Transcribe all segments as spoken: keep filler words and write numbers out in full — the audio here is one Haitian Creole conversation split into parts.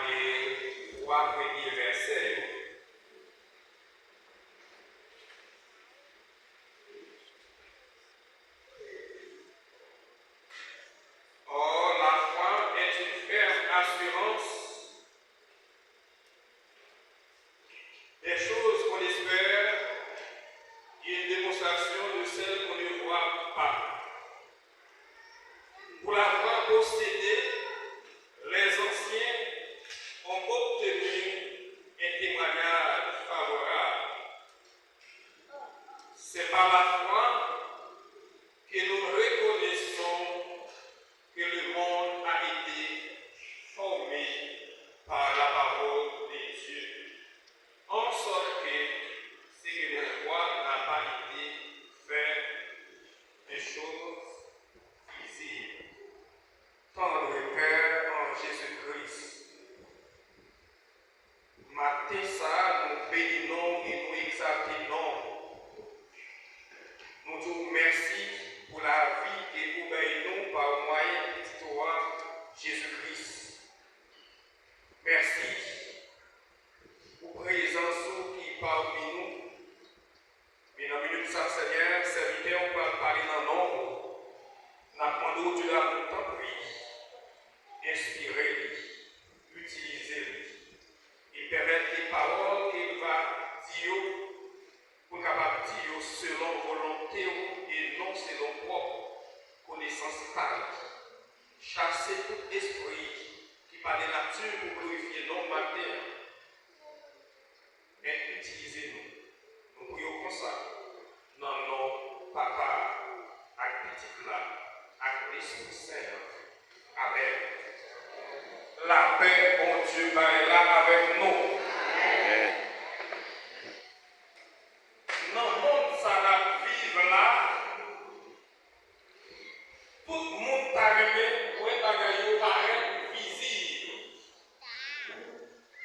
E twa premye vèsè yo. Or, la foi est une ferme assurance des choses qu'on espère et une démonstration de celles qu'on ne voit pas. Pour l'avoir possédée, les anciens ont obtenu un témoignage favorable. C'est par la foi que nous reconnaissons que le monde a été formé par la parole de Dieu, en sorte que ce que l'on voit n'a pas été fait de choses visibles. Tendre Père en Jésus-Christ, maten sa a, nou beni non w e nou egzalte non w. Nou di w mèsi pou lavi ke ou bay nou pa mwayen Pitit ou a, Jezi Kris. Mèsi pou prezans ou ki pami nou. Men nan minit sa, Senyè, sèvitè w pral pale nan non w. N ap mande w, Dye damou, tanpri, enspire li, itilize li, e pèmèt ke pawòl ke l va di yo, pou n kapab di yo selon volonte w e non selon pwòp konesans pa li. Chase tout espri ki pa de nati pou glorifye non w maten an. Men itilize nou. Nou priye w konsa, nan non Papa a, ak Pitit la, ak Lespri Sen an. Amèn. Lapè Bondye bay la avèk nou. Amèn. Nan mond sa n ap viv la, tout moun ta renmen wè bagay yo parèt vizib.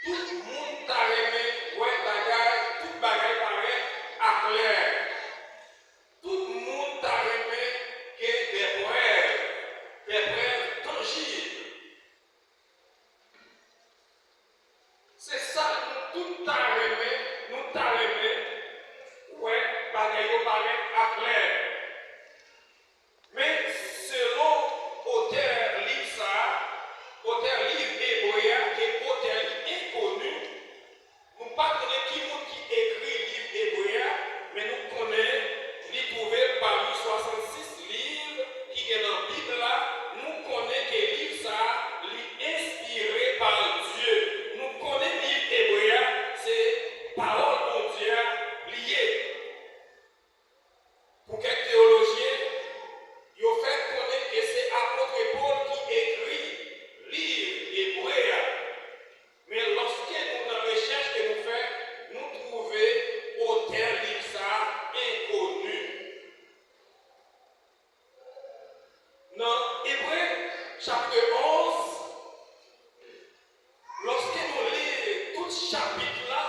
Tout moun ta renmen wè bagay, tout bagay parèt aklè. Tout moun ta renmen gen dè prèv, dè prèv tanjib. Se sa nou tout ta renmen, nou ta renmen wè bagay yo parèt aklè. Men, selon otè liv sa a, otè liv Ebre a, ke otè li enkoni, nou pa konnen ki moun ki ekri liv Ebre a, men nou konnen li twouve l pami swasannsis liv ki gen nan Bib la. Nou konnen ke liv sa a, li enspire pa Dye. Nou konnen liv Ebre a, se pawòl Bondye a li ye. Pou kèk teyolojyen, yo fè konnen ke se apot Pòl ki ekri liv Ebre a. Men lòske nou nan rechèch ke nou fè, nou twouve otè liv sa a enkoni. Nan Ebre, chapit onz, lòske nou li tout chapit la,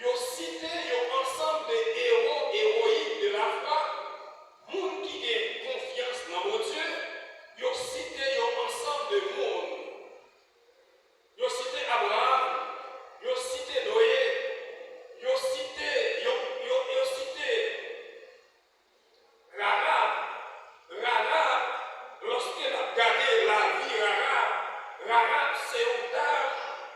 yo site yon ansanm de ewo, ewoyin de lafwa, moun ki gen konfyans nan Bondye, yo site yon ansanm de moun. Yo site Abraram, yo site Noye, yo site, yo, yo, yo site Rahab, Rahab, lòske n ap gade lavi Rahab, Rahab se yon dam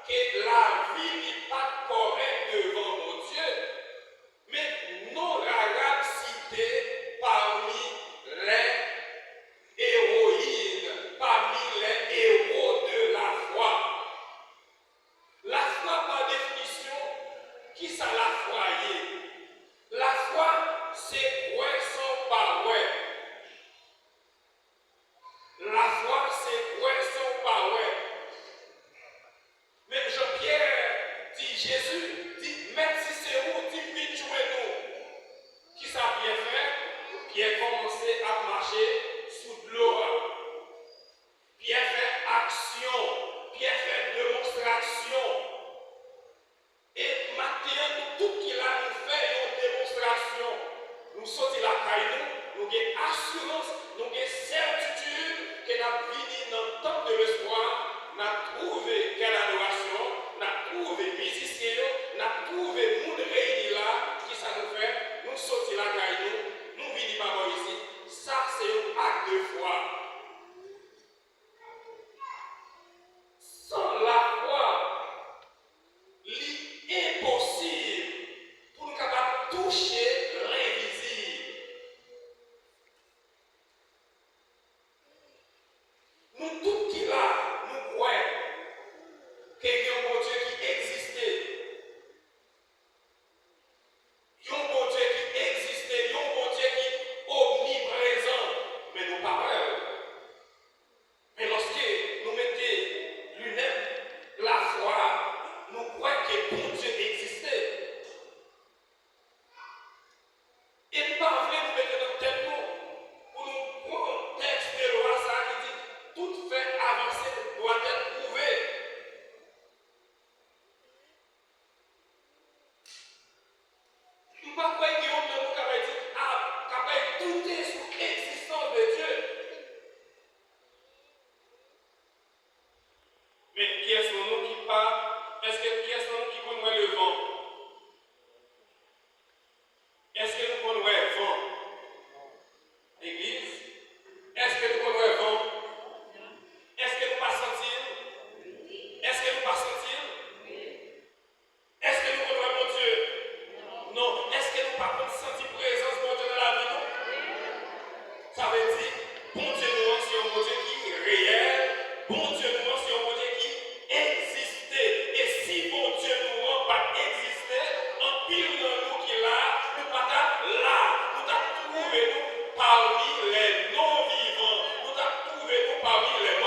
ke lavi li pa t kòrèk devan Bondye. Men non Rahab site pami lè ewoyin, pami lè ewo de lafwa. Lafwa, pa definisyon, kisa lafwa ye? Lafwa, se kwè san w pa wè. Lafwa, se kwè san w pa wè. Men jan Pyè di Jezi, di, Mèt, si se ou, di m vin jwenn ou. Kisa Pyè fè? Pyè kòmanse ap mache sou dlo a. Pyè fè aksyon, Pyè fè demonstrasyon. E maten an, nou tout ki la, nou fè yon demonstrasyon. Nou soti lakay nou, nou gen asirans, nou gen sètitid ke n ap vini nan tanp de lespwa, n ap twouve kè ladorasyon. Nou tout ki la, nou kwè ke gen yon Bondye ki egziste. Yon Bondye ki egziste, yon Bondye ki omniprezan, men nou pa wè l. Men lòske nou mete linèt lafwa, nou kwè ke Bondye egziste. E m pa vle nou mete nan tèt nou pou nou pran tèks de lwa sa a ki di, tout fait avancé doit être prouvé. M pa kwè gen youn nan nou kapab di, a, kapab doute sou egzistans de Dye. Men kiyès nan nou ki pa, èske kiyès nan nou ki konn wè levan? Èske nou konn wè van? Legliz, èske nou konn wè van? Èske nou pa santi l? Èske nou pa santi l? Èske nou konn wè Bondye? Non. Èske nou pa konn santi prezans Bondye nan lavi nou? Sa vle di, Bondye nou an se yon Bondye ki reyèl, Bondye nou an se yon Bondye ki egziste. E si Bondye nou an pa t egziste, anpil nan nou ki la, nou pa t ap la, nou t ap twouve nou pami les non-vivants, nou t ap twouve nou pami les